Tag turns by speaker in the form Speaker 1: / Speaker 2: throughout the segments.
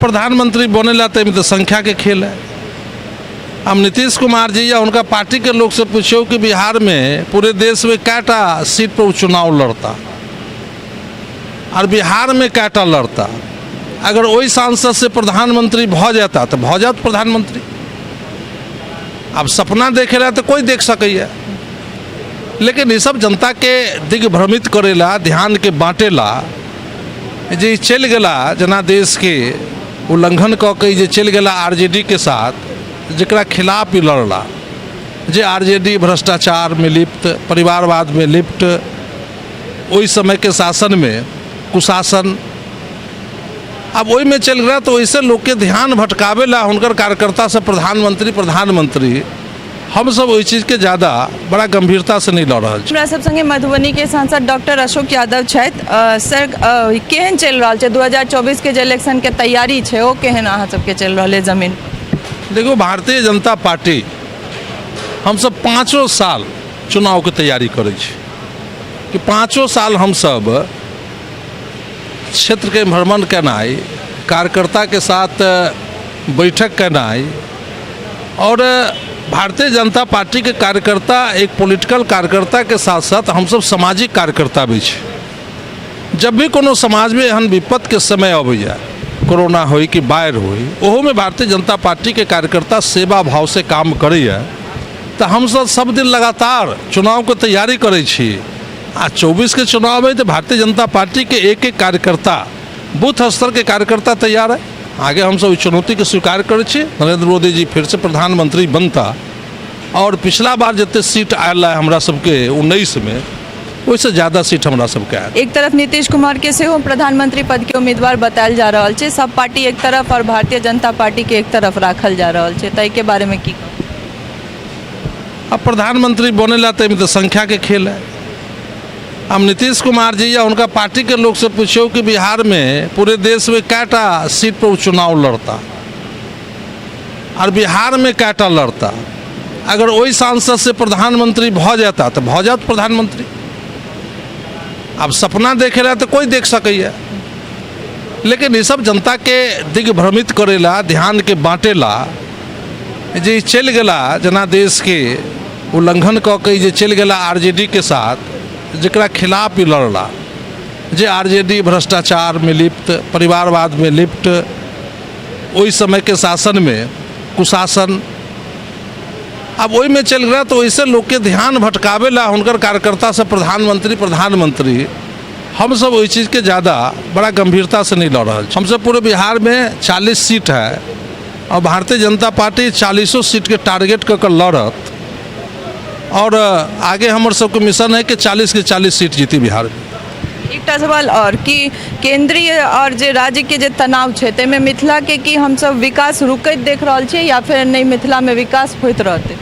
Speaker 1: प्रधानमंत्री बनेला तऽ एहिमे तऽ संख्याके खेल है। हम नीतीश कुमार जी या हुनका पार्टीके लोकसँ पुछियौ कि बिहारमे पूरे देशमे कएटा सीट पर ओ चुनाव लड़ता आओर बिहारमे कएटा लड़ता। अगर ओहि सांसद से प्रधानमंत्री भऽ जेता तऽ भऽ जायत प्रधानमंत्री। आब सपना देखे ला तऽ कोइ देख सकैए, लेकिन ई सब जनताके दिग्भ्रमित करेला, ध्यानके बाँटेला जे ई चलि गेला जनादेशके उल्लंघन कऽ के जे चलि गेला आरजेडी के साथ, जकरा खिलाफ ई लड़ला, जे आरजेडी भ्रष्टाचारमे लिप्त, परिवारवादमे लिप्त, ओहि समयके शासनमे कुशासन, आब ओहिमे चलि गेला तऽ ओहिसँ लोकके ध्यान भटकाबै ला हुनकर कार्यकर्ता सब प्रधानमंत्री प्रधानमंत्री। हमसब ओहि चीजके ज्यादा बड़ा गंभीरतासँ नहि लऽ रहल छी।
Speaker 2: हमरा सब संगे मधुबनी के सांसद डॉक्टर अशोक यादव छथि। सर, केहन चलि रहल छै 2024 के जे इलेक्शन के तैयारी छै, ओ केहन अहाँ सबके चलि रहल है जमीन?
Speaker 1: देखियौ, भारतीय जनता पार्टी हमसब 5 साल चुनावके तैयारी करै छी कि 5 साल हमसब क्षेत्रके भ्रमण केनाइ, कार्यकर्ताके साथ बैठक केनाइ, और भारतीय जनता पार्टी के कार्यकर्ता एक पॉलिटिकल कार्यकर्ता के साथ साथ हमसब सामाजिक कार्यकर्ता भी छी। जब भी कोनो समाजमे एहन विपत्तिके समय अबैए, कोरोना होय कि बाढ़ि होय, ओहोमे भारतीय जनता पार्टी के कार्यकर्ता सेवा भाव से काम करैए। तऽ हमसब सब दिन लगातार चुनावके तैयारी करै छी आ 24 के चुनाव है तऽ भारतीय जनता पार्टी के एक एक कार्यकर्ता, बूथ स्तर के कार्यकर्ता तैयार है। आगे हमसब ओहि चुनौतीके स्वीकार करै छी। नरेंद्र मोदी जी फिर से प्रधानमंत्री बनता और पिछला बार जते सीट आयल है हमरा सबके 19 में, ओहिसँ ज्यादा सीट हमरा सबके आयल।
Speaker 2: एक तरफ नीतीश कुमार के सेहो प्रधानमंत्री पद के उम्मीदवार बतायल जा रहल छै, सब पार्टी एक तरफ और भारतीय जनता पार्टी के एक तरफ राखल जा रहल छै, ताहि के बारे में की कहब?
Speaker 1: अब प्रधानमंत्री बनेला तऽ एहिमे तऽ संख्याके खेल है। हम नीतीश कुमार जी या हुनका पार्टी के लोग से पूछियौ कि बिहार में पूरे देश में कएटा सीट पर ओ चुनाव लड़ता और बिहार में कएटा लड़ता। अगर ओहि सांसद से प्रधानमंत्री भऽ जेता तऽ भऽ जायत प्रधानमंत्री। आब सपना देखे ला तऽ कोइ देख सकैए, लेकिन ई सब जनताके दिग्भ्रमित करेला, ध्यानके बाँटेला जे ई चलि गेला जनादेशके उल्लंघन कऽ के जे चलि गेला आरजेडी के साथ, जकरा खिलाफ ई लड़ला, जे आरजेडी भ्रष्टाचारमे लिप्त, परिवारवादमे लिप्त, ओहि समयके शासनमे कुशासन, आब ओहिमे चलि गेला तऽ ओहिसँ लोकके ध्यान भटकाबै ला हुनकर कार्यकर्ता सब प्रधानमंत्री प्रधानमंत्री। हमसब ओहि चीजके ज्यादा बड़ा गंभीरतासँ नहि लऽ रहल छी। हमसब पूरे बिहारमे 40 सीट है और भारतीय जनता पार्टी 40 सीटके टारगेट कऽ के लड़त और आगे हमर सबके मिशन है कि 40 के 40 सीट जीती बिहार में।
Speaker 2: एकटा सवाल और कि केंद्रीय और जे राज्य के जे तनाव छै ताहिमे मिथिला के की हमसब विकास रुकैत देख रहल छियै या फेर नहि मिथिला में विकास होइत रहतै?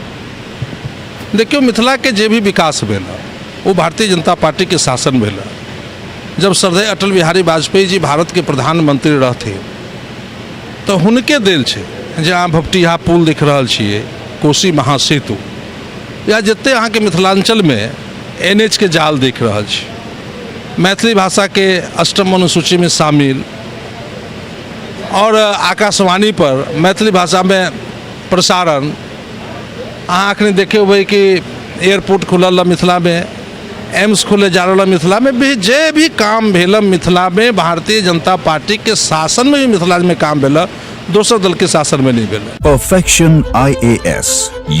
Speaker 1: देखियौ, मिथिला के जे भी विकास भेल है वो भारतीय जनता पार्टी के शासन भेल है। जब श्रद्धेय अटल बिहारी वाजपेयी जी भारत के प्रधानमंत्री रहथिन तऽ हुनके देल छै जे अहाँ भपटिहा पुल देख रहल छियै, कोसी महासेतु, या जते अहाँके मिथिलाञ्चलमे एन एच के जाल देख रहल छी, मैथिली भाषाके अष्टम अनुसूचीमे शामिल और आकाशवाणी पर मैथिली भाषामे प्रसारण। अहाँ अखनी देखेबै कि एयरपोर्ट खुलल मिथिलामे, एम्स खुले जा रहल मिथिलामे, भी जे भी काम भेल मिथिलामे भारतीय जनता पार्टीके शासनमे भी मिथिलामे काम भेल, दोसर दलके शासनमे नहि भेल।
Speaker 3: Perfection IAS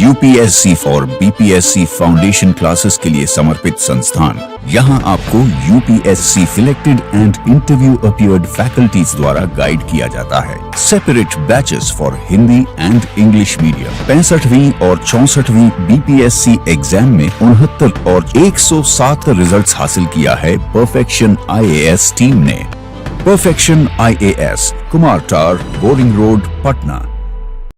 Speaker 3: UPSC for BPSC foundation classes के लिए समर्पित संस्थान। यहाँ आपको UPSC selected and interview appeared faculties द्वारा गाइड किया जाता है। Separate batches for Hindi and English medium. 65वीं और 64वीं बीपीएससी एग्जाम में 69 और 107 रिजल्ट्स हासिल किया है परफेक्शन आईएएस टीम ने। Perfection IAS, Kumar tower, boring road, Patna.